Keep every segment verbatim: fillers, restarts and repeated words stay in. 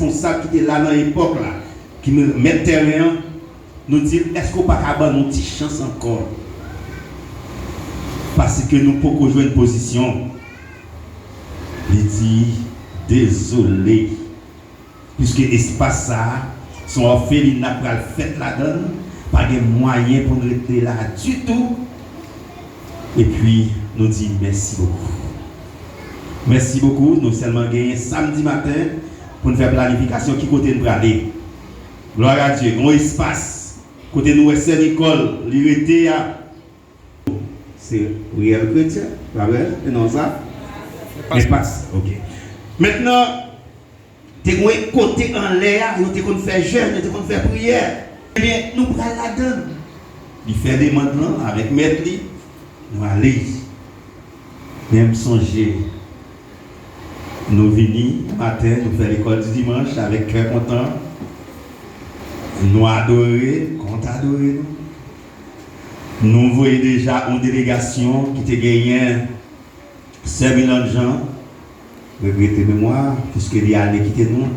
responsab ki te la nan epòk la, ki mèt tèren an, nou di l, èske w pa ka ban nou ti chans ankò? Paske nou poko jwenn pozisyon. Li di, dezole. Piske espas sa a, se yon òfelina k pral fèt ladan l, pa gen mwayen pou n rete la ditou. Epi, nou di mèsi bokou. Mèsi bokou, nou sèlman genyen samdi maten pou n fè planifikasyon ki kote n prale. Glwa a Dye, gen yon espas kote nou wè sè Nicole, li rete a. Se Riyèl Kretyen, pa vre? E non sa? Espas, ok. Mentnan, te gen kote anlè a, yo te konn fè jèn, yo te konn fè priyè. Ebyen, nou pral ladan l. Li fè demann lan avèk mèt li, nou ale. Men m sonje, nou vini maten, nou fè lekòl di dimanch avèk kè kontan. Nou adore, kont adore nou. Nou voye deja yon delegasyon ki te genyen Sè Milan Jean, regrete memwa, piske li ale kite nou,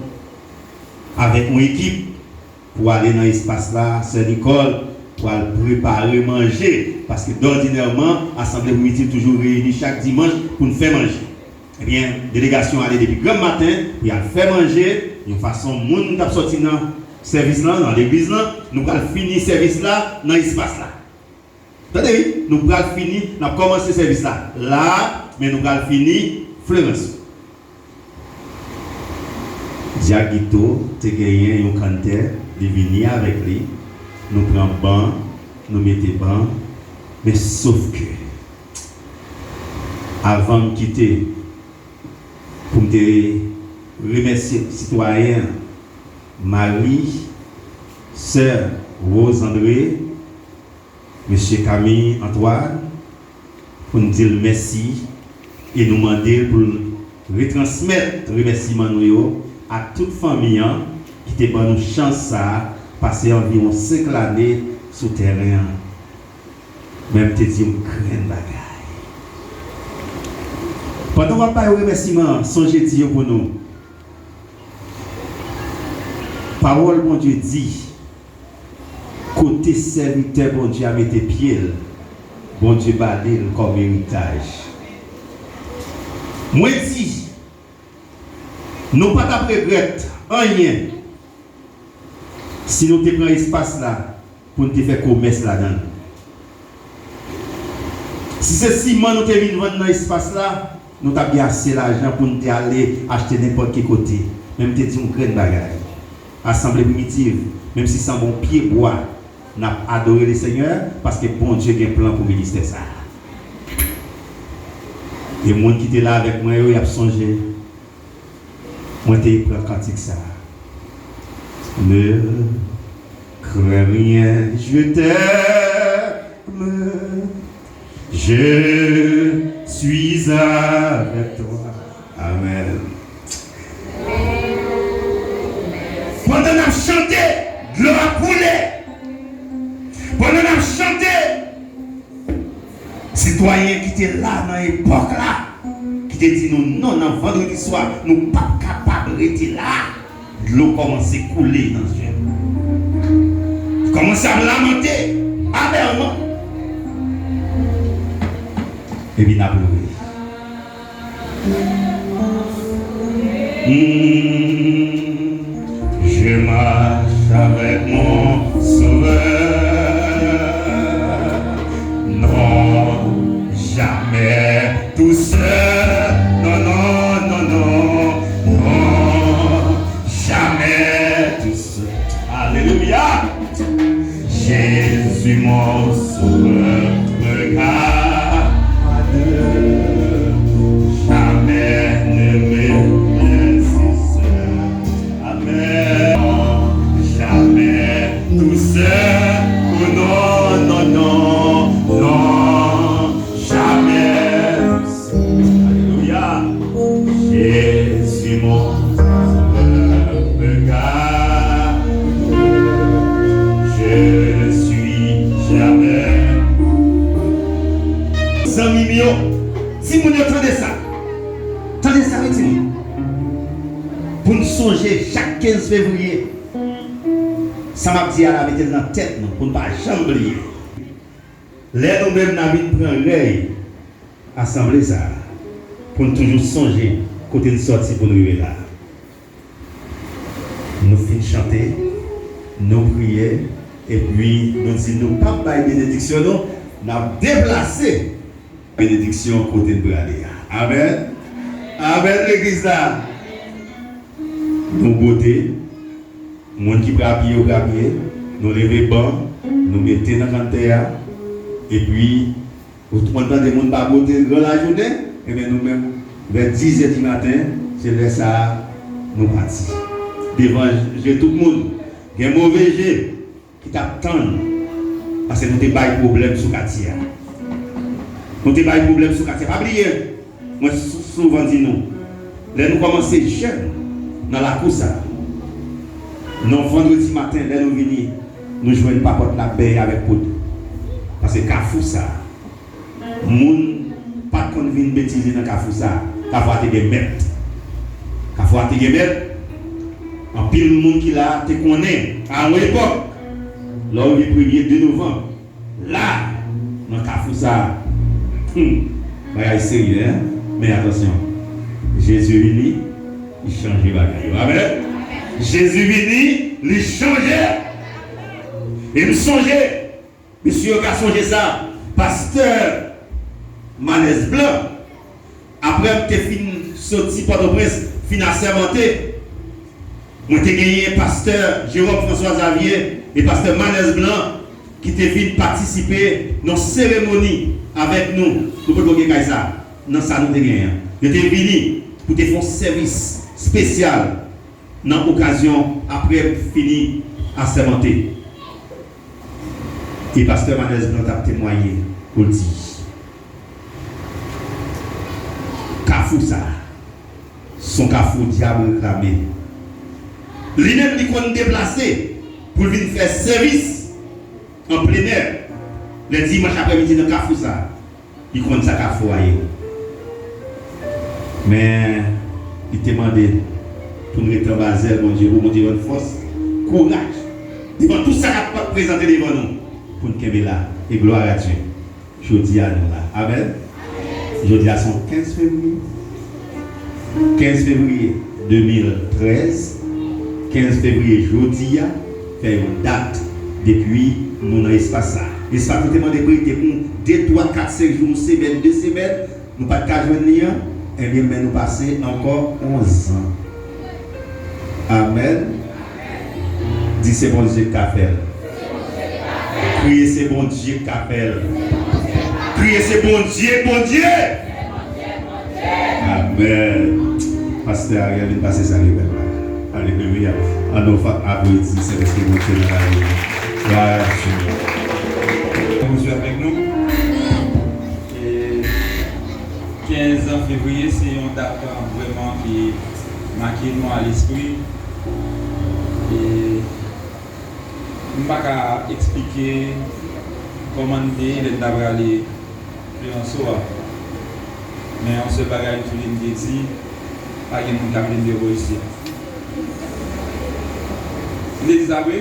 avèk yon ekip pou ale nan espas la, Sè Nicole, pou al prepare manje, paske dòdinèman, Asanble Primitiv toujou reyini chak dimanch pou n fè manje. Ebyen, delegasyon ale depi granm maten pou y al fè manje, yon fason moun k ap sòti nan sèvis lan, nan legliz lan, nou pral fini sèvis la nan espas la. Tande wi, nou pral fini, n ap kòmanse sèvis la la, men nou pral fini Fleranso. Dyak Guito te genyen yon kanntè, li vini avèk li, nou pran ban, nou mete ban, men sof ke, avan m kite, pou m te remèsye sitwayen Marie, sè Rose André, mesye Camille Antoine, pou n di l mèsi e nou mande l pou l retransmèt remèsiman nou yo ak tout fanmi an ki te ban nou chans sa a pase anviwon senk lane sou tèren an. Men m te di yon grenn bagay. Pandan w ap ba yo remèsiman an, sonje di yo pou nou. Pawòl Bondye di, kote sèvitè Bondye a mete pye l, Bondye ba li l kòm eritaj. Mwen di, nou pa t ap regrèt anyen si nou te pran espas la pou n te fè komès ladan l. Si se siman nou te vin vann nan espas la, nou t ap gen ase lajan pou n te ale achte nenpòt ki kote. Men m te di yon grenn bagay. Asanble Primitiv, menm si se anba yon pye bwa, n ap adore Lesenyè, paske Bondye gen plan pou ministè sa a. E moun ki te la avèk mwen yo, y ap sonje. Mwen te pran kantik sa a. Ne crains rien, je t'aime, je suis avec toi. Amen. Pandan n ap chante, dlo ap koule. Pandan n ap chante, sitwayen ki te la nan epòk la, ki te di nou non nan vandredi swa, nou p ap kapab rete la. Dlo kòmanse koule nan zye m. Kòmanse ap lamante, amèman. Epi n ap louwe. Hmm. Je marche avec mon Sauveur. Non, jamais tout seul. Non, non, non, non, non. Jamais tout seul. Alléluia. Jésus, mon sauveur, regarde. Jamais ne me laisse seul. Amen. Jamais tout seul. Oh non, non, non, non. Jamais tout seul. Alléluia. Jésus, mon sauveur, regarde. Je ne suis jamais Kenz fevriye. Sa m ap di a la, mete l nan tèt nou pou n pa janm bliye. Lè nou menm n a vin pran rèy asanble sa a, pou n toujou sonje kote n sòti pou n rive la. Nou fin chante, nou priye, epi nou di nou p ap bay benediksyon nou, n ap deplase benediksyon kote n prale a. Amèn. Amèn, legliz la. Nou bwote, moun ki prapye yo prapye, nou leve ban, nou mete nan kanntè a, epi ou konn tande moun pa bwote gran lajounen, ebyen nou menm, vè dizè di maten, se lè sa a nou pati. Devan je tout moun, gen move je ki t ap tann, paske nou te bay pwoblèm sou katye a. Nou te bay pwoblèm sou katye a. Pa bliye, mwen sou- souvan di nou, lè nou kòmanse jèn nan lakou sa, nan vandredi maten, lè nou vini, nou jwenn papòt la bèy avèk poud. Paske kafou sa, moun pa t konn vin betize nan kafou sa. Kafou a te gen mèt. Kafou a te gen mèt. Anpil moun ki la a te konnen, a yon epòk, lè w rive premye de novanm, la, nan kafou sa, hmm, bagay serye, en? Men atansyon, Jezi vini, li chanje bagay yo. Amèn! Jezi vini, li chanje. E m sonje, mesye yo ka sonje sa, pastè Manès Blan, apre m te fin soti Pòtoprens, fin asèmante, mwen te genyen pastè Jérôme François Xavier e pastè Manès Blan ki te vin patisipe nan seremoni avèk nou. Nou potko gen kay sa, nan sa nou te genyen an. Yo te vini pou te fè yon sèvis espesyal nan okazyon apre m fini asèmante. E pastè Manès Blan t ap temwaye pou l di, kafou sa, se yon kafou dyab reklame. Li menm, li konn deplase pou l vin fè sèvis an plenè, lè dimanch aprèmidi nan kafou sa. Li konn sa kafou a ye. Men, li te mande pou n rete anba zèl Bondye, pou Bondye ban n fòs, kouraj, devan tout sa k ap prezante devan nou, pou n kenbe la. E glwa a Dye. Jodi a, nou la. Amèn. Jodi a, se yon kenz fevriye. Kenz fevriye de mil trèz, kenz fevriye jodi a, fè yon dat depi nou nan espas sa. Espas nou te mande prete pou de, twa, kat, senk jou, yon semèn, de semèn, nou pa t ka jwenn li an, ebyen, men nou pase ankò onz an. Amèn. Di, se Bondye k ka fè l. Kriye, se Bondye k ka fè l. Kriye, se Bondye k Bondye. Amèn. Pastè Ariel vin pase salye pèp la. Alelouya. An nou fa aplodi Sentespri Bondye nan lavi nou. Glwa a Dye. Bondye avèk nou. E kenz fevriye, se yon dat vrèman ki make nou a lespri. E m pa ka eksplike kòman n te ye lè n t ap prale Kleranso a. Men yon sèl bagay m sonje m te di, pa gen moun k ap mete m deyò bò isi a. M te di sa vre?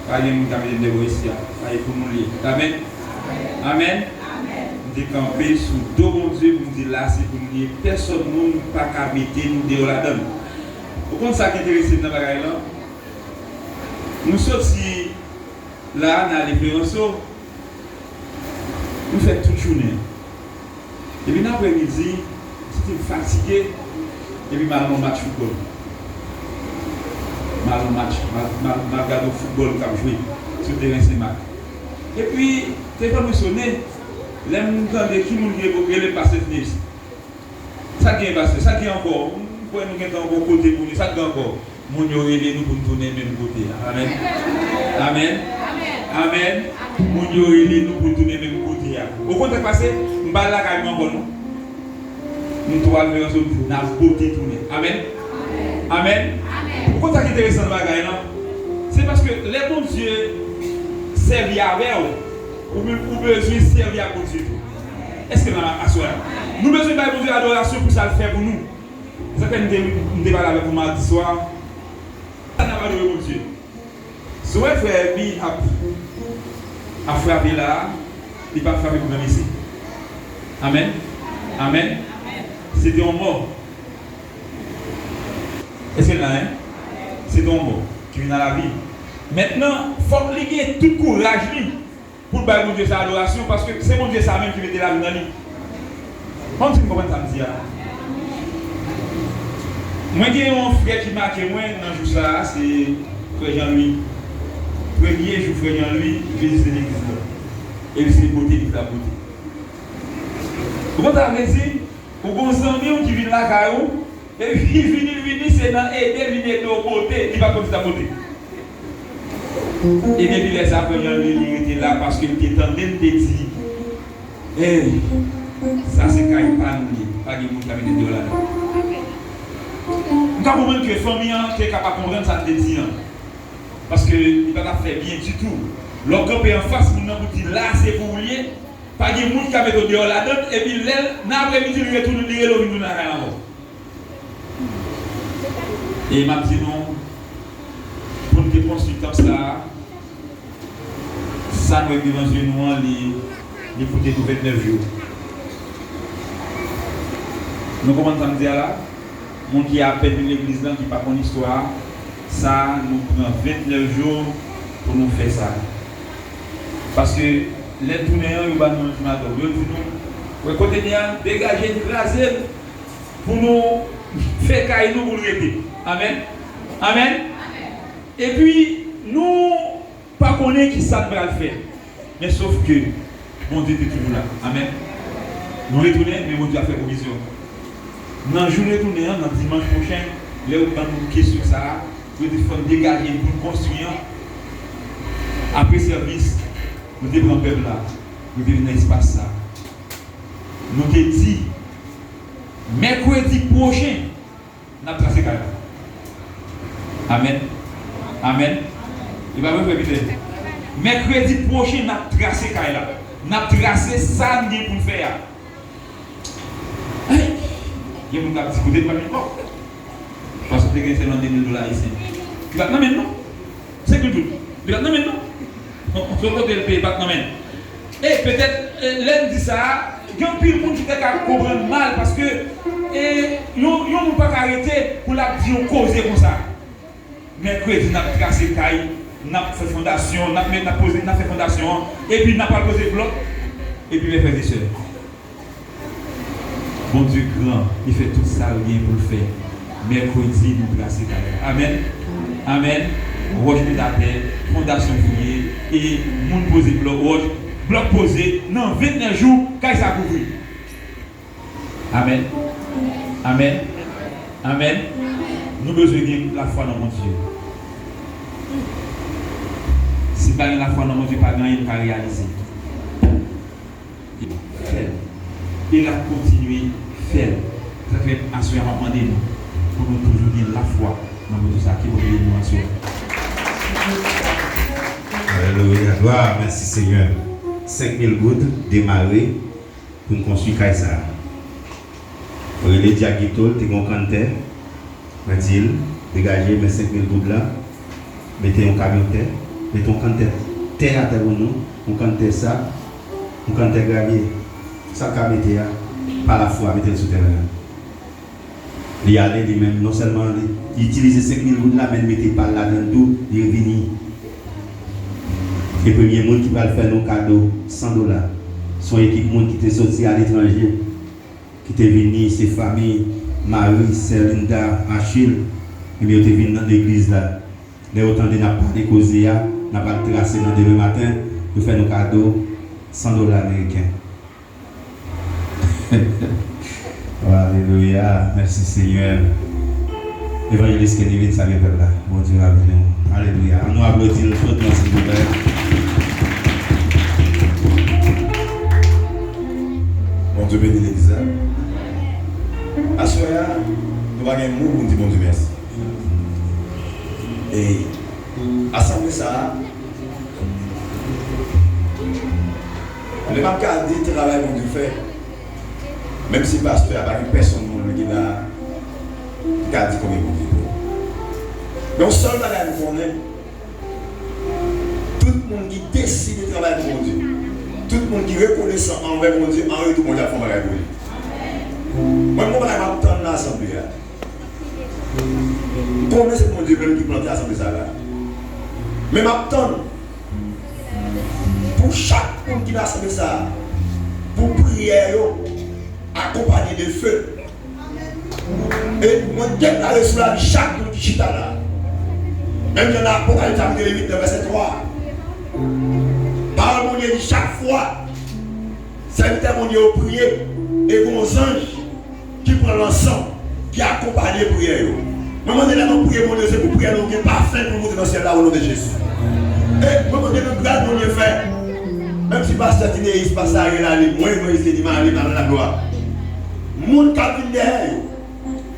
Pa gen moun k ap mete m deyò bò isi a. Sa e pou nou l ye. Amèn? Amèn? M te kanpe sou do Bondye pou m di la se pou nou l ye. Pèsòn moun pa ka mete nou deyò ladan l. Ou konn sa k enterese m nan bagay lan? Nou soti la, n ale Kleranso. Nou fè tout jounen an. Epi nan aprèmidi, m santi m fatige, epi m al nan match foutbòl. M al nan match, m al, m al, m al gade yon foutbòl k ap jwe sou teren Senmak. Epi, telefòn mwen sonnen, lè m tande ki moun ki rele m, pastè Fineus. Sa k gen, pastè? Sa k gen ankò? M kwè nou gentan bò kote pou nou. Sa k gen ankò? Moun yo rele nou pou n tounen menm kote a. Amèn. Amèn. Amèn. Moun yo rele nou pou n tounen menm kote a. Ou konn sa k pase? M pa al lakay mwen ankò non. M tou al fè yon sòt n ap pote tounen. Amèn. Amèn. Ou konn sa k enteresan nan bagay lan? Se paske lè Bondye sèvi avè w, ou menm ou bezwen sèvi ak Bondye tou. Èske n la aswè a? Nou bezwen bay Bondye adorasyon pou sa l fè pou nou. Se sa k fè m te, m te pale avèk ou madi swa. Adore Bondye. Si w wè frè Herby ap, ap frape la a, li p ap frape pou granmesi. Amèn. Amèn. Se te yon mò. Èske l la, en? Se te yon mò ki vin a lavi. Mentnan, fòk li gen tout kouraj li pou l bay Bondye sa adorasyon, paske se Bondye sa menm ki mete lavi nan li. Ban m di n konprann sa m di a. Mwen gen yon frè ki make mwen nan jou sa a, se frè Jean Louis. Premye jou frè Jean Louis vizite legliz la. E li se bote li t ap bote. Ou konn sa vle di? Ou gon zanmi w ki vin lakay ou, epi vini, vini, se nan ede, vin ede w bote, li pa konn sa bote. E depi lè sa, frè Jean Louis, li rete la paske l te tande m te di, "Ey, sa se kay pa nou ye, pa gen moun k ap mete deyò ladan." M ka konprann ke fanmi an te ka pa konprann sa m te di an, paske li pa t ap fè byen ditou. Lè w kanpe anfas moun nan pou di, "La, se pou ou l ye," pa gen moun ki ka mete w deyò ladan, epi lè l, nan apremidi, li retounen, li rele w vin tounen lakay ankò. E m ap di nou, pou n te konstwi tanp sa a, sa nou wè devan zye nou an, li, li koute nou vennèf jou. Nou konprann sa m di a la? Moun ki apèn vin legliz lan, ki pa konn istwa a, sa a, nou pran vennèf jou pou nou fè sa. Paske lè n tounen an, yo ba nou yon ultimatum. Yo di nou, wè kote n ye a, degaje n, kraze l, pou nou fè kay nou pou l rete. Amèn. Amèn. Epi, nou pa konnen ki sa n pral fè. Men sof ke Bondye te toujou la. Amèn. Nou retounen, men Bondye ap fè pwovizyon. Nan jou retounen an, nan dimanch pwochen, lè yo ban nou kesyon sa a, yo di fò n degaje n pou n konstwi an. Apre sèvis, nou te pran pèp la, nou te vin nan espas sa. Nou te di, mèkredi pwochen, n ap trase kay la. Amèn. Amèn. E pa vre, frè Peter? Mèkredi pwochen, n ap trase kay la. N ap trase sa n gen pou n fè a. Ay! Gen moun k ap di, "Kote l pral jwenn kòb?" Paske te gen sèlman de mil dola ayisyen. Li pa t nan men l, non. Senk mil goud. Li pa t nan men l, non. Se yon kote l peye, pa t nan men l. E petèt, e, lè m di sa a, gen anpil moun ki te ka konprann mal, paske, e, yon, yon moun pa ka rete pou l ap di yon koze konsa. Mèkredi, n ap trase kay, n ap fè fondasyon, n ap met, n ap poze, n ap fè fondasyon an, epi n ap al poze blòk, epi, mes frères et sœurs, Bondye gran, li fè tout sa l gen pou l fè. Mèkredi, nou trase kay la. Amèn. Amèn. Wòch met atè, fondasyon fouye, e moun poze blòk wòch, blòk poze, nan vennèf jou, kay sa kouvri. Amèn. Amèn. Amèn. Nou bezwen gen lafwa nan Bondye. Si n pa gen lafwa nan Bondye, pa gen anyen n ka reyalize. Fè l. E l ap kontinye fè l. Sa fè aswè a m ap mande nou pou nou toujou gen lafwa nan Bondye sa ki Bondye nou aswè a. Alelouya, glwa, mèsi Senyè. Senk mil goud demare pou n konstwi kay sa a. Mwen rele Dyak Gito, l te gen yon kann tè. Mwen di l, degaje men senk mil goud la, mete yon kamyon tè, mete yon kann tè, tè atè pou nou, yon kann tè sab, yon kann tè gravye. Sa l ka mete a, pa lafwa, mete l sou tèren an. Li ale, li menm, non sèlman li itilize senk mil goud la, men l mete pa l ladan l tou, li revini. E premye moun ki pral fè nou kado san dola, se yon ekip moun ki te soti aletranje, ki te vini, se fanmi Marie, sè Linda, Achille, ebyen yo te vin nan legliz la. Lè yo tande n ap pale koze a, n ap al trase nan demen maten, yo fè nou kado san dola ameriken. Alelouya, mèsi Senyè. Evanjelis Kenny, vin salye pèp la. Bondye va beni w. Alelouya. Ann nou aplodi l fòtman, silvouplè. Bondye beni legliz la. Aswè a, nou pa gen mo pou n di Bondye mèsi. E asanble sa a, lè m ap gade travay Bondye fè, menm si pastè a pa gen pèsonn moun ki la ki ka di konbyen Bondye bon. Yon sèl bagay m konnen, tout moun ki deside travay pou Bondye, tout moun ki rekonesan anvè Bondye, an retou Bondye ap fè yon bagay pou li. Mwen, m gon bagay m ap tann nan asanble a. M konnen se Bondye menm ki plante asanble sa la. Men m ap tann pou chak moun ki nan asanble sa a, pou priyè yo akonpanye de fe. E mwen deklare sou lavi chak moun ki chita la. Menm jan nan Apokalips chapit uit nan vèsè twa. Pawòl Bondye di chak fwa sèvitè Bondye yo priye, e gon zanj ki pran lansan, ki akonpanye priyè yo. Mwen mande lè nou priye Bondye, se pou priyè nou gen pafen pou moute nan syèl la, o non de Jezi. E mwen mande nou gras Bondye fè. Menm si pastè Tineis, pastè Ariel ale, mwen, mwen, se li m ale nan laglwa. Moun k ap vin dèyè yo,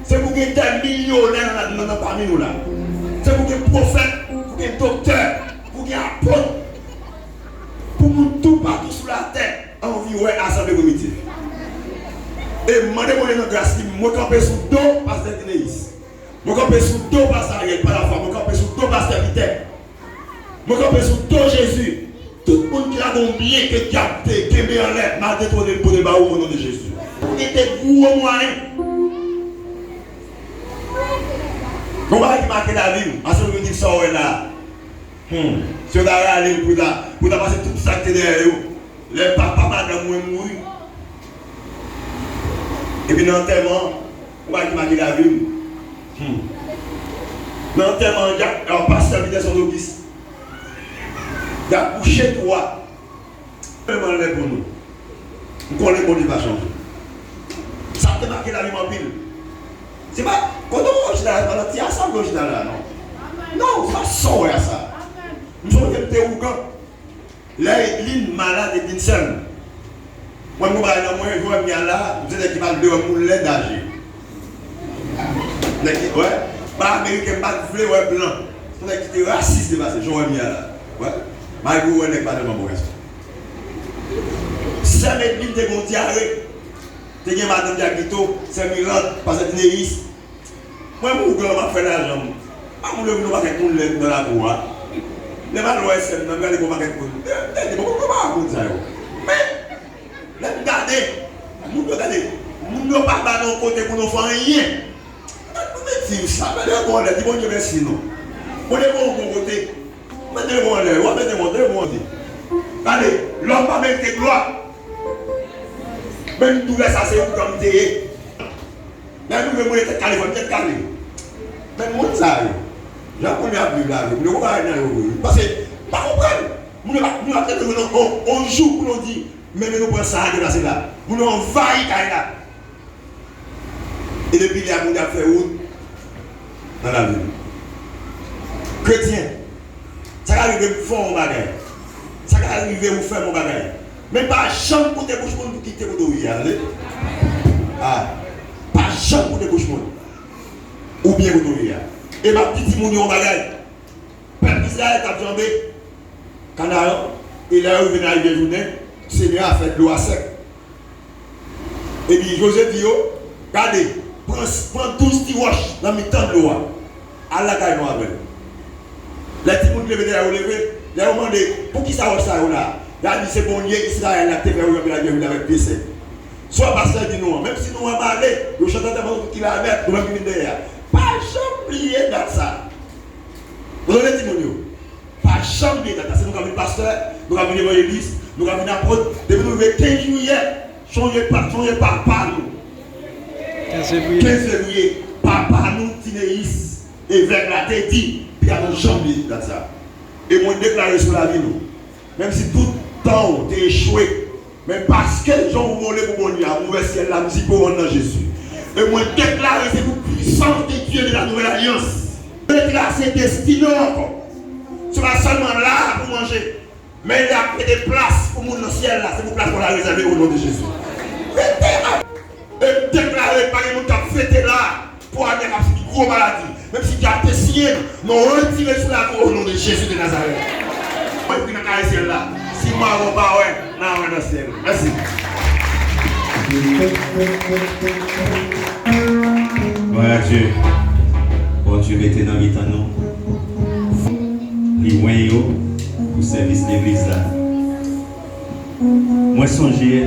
se pou gen tèl milyonè nan, nan, nan pami nou la. Se pou gen pwofèt, pou gen doktè, pou gen apot, pou moun toupatou sou latè anvi wè asanble primitif. E m mande Bondye nan gras li, mwen kanpe sou do pastè Tineis. Mwen kanpe sou do pastè Ariel pa lafwa, mwen kanpe sou do pastè Pitè. Mwen kanpe sou do Jezi. Tout moun ki ladan yon byen ke dyab te kenbe anlè, m al detwone l pote l ba ou o non de Jezi. Ou gen te gwo mwayen. Gon bagay ki make lavi m, asanble primitif sa w wè la. Hmm. Si yo ta rale l pou ta, pou ta pase tout sa k te dèyè yo. Lè papa madanm mwen mouri. Epi nan antèman an, yon bagay ki make lavi m. Hmm. Nan antèman an, y ap, y ap pastè Peterson Auguste. Y ap kouche tou a. Mwen anlè pou nou. M konnen Bondye pa chanje. Sa te make lavi m anpil. Se pa, kote w wè w chita la, se pa nan ti asanble w chita la, non. Non, se pa sa w wè a sa. M sonje m te ougan. Lè Edlin malad, Edlin sè m. Mwen, m gon bagay nan mwen, jan w wè m ye a la, m se nèg ki pa t vle wè moun lèd aje. Nèg ki, wè, pa ameriken, m pa t vle wè blan. Se nèg ki te rasis depase, jan w wè m ye a la. Wè, malgre w wè nèg pa tèlman bon gason. Sè m Edlin te gon dyare. Te gen madanm Jakito, sè Mirand, pastè Tineis. Mwen m ougan, m ap fè lajan m. Pa moun yo vin yon pakèt moun lèd nan lakou a. Lè m al wè sè m nan, m gade gon pakèt moun. M te di, bon, poukisa m pa moun sa yo? Men, lè m gade, moun yo gade, moun yo pa ba nou kote pou nou fè anyen. Gade, nou te di sa, gade yon bon lèd, di Bondye mèsi non. Bondye ba w bon kote. Mete l bon anlè, w ap mete monte, monte. Gade, lòm pa merite glwa. Menm doulè sa se ougan m te ye. Lè m rive mwen tèt kale, fò m tèt kale. Men moun sa yo, jan moun yo ap viv lavi, moun yo gon bagay nan yo vre wi. Paske, m pa konprann. Moun yo pa, moun yo ap tande nou nan on, on jou pou nou di, men, men nou pran sa a deplase la. Moun yo anvayi kay la. E depi lè a Bondye ap fè wout nan lavi m. Kretyen, sa ka rive m fè w yon bagay. Sa ka rive ou fè m yon bagay. Men pa janm koute bouch moun pou kite kote w ye a, tande? Ah, pa janm koute bouch moun. Ou byen kote w ye a. E m ap di timoun yo yon bagay. Pèp Izrayèl t ap janbe Kanaran, e lè yo rive nan Rivyè Jouden, Senyè a fè dlo a sèk. Epi Jozye di yo, gade, pran, pran douz ti wòch nan mitan dlo a, al lakay nou avè l. Lè timoun ki leve dèyè yo leve, lè yo mande, poukisa wòch sa yo la? Y a di, se Bondye Izrayèl la ki te fè yo janbe Rivyè Jouden avèk de sèk. Sa pastè di nou an, menm si nou anbale, yo chante antèman nou tout ki la nèt, nou menm ki vin dèyè a. Pa janm bliye dat sa. Ou tande timoun yo? Pa janm bliye dat la. Si nou ka vin pastè, nou ka vin evanjelis, nou ka vin apot, depi nou rive kenz jiyè, sonje pa, sonje papa nou. Kenz fevriye. Kenz fevriye, papa nou, Tineis Evèk la te di, pa nou janm bliye dat sa. E mwen deklare sou lavi nou, menm si tout tan w te echwe, men paske jan w wole pou Bondye a, m ouvè syèl la, m zipe w an nan Jezi. E mwen deklare se pou puissance de Dieu de la nouvelle alliance. Retrase destine w ankò. Se pa sèlman la pou manje, men l ap mete plas pou moun nan syèl la. Se pou plas mwen la rezève o non de Jezi. Rete a. E m deklare pa gen moun k ap fete la pou ane k ap fini gwo maladi. Menm si dyab te siyen, nou retire l sou lavi w o non de Jezi de Nazarèt. Mwen ekri nan kaye syèl la, si mwen avè w pa wè, n a wè nan syèl. Mèsi. Glwa a Dye. Bondye mete nan mitan nou. Li wen yo pou sèvis legliz la. Mwen sonje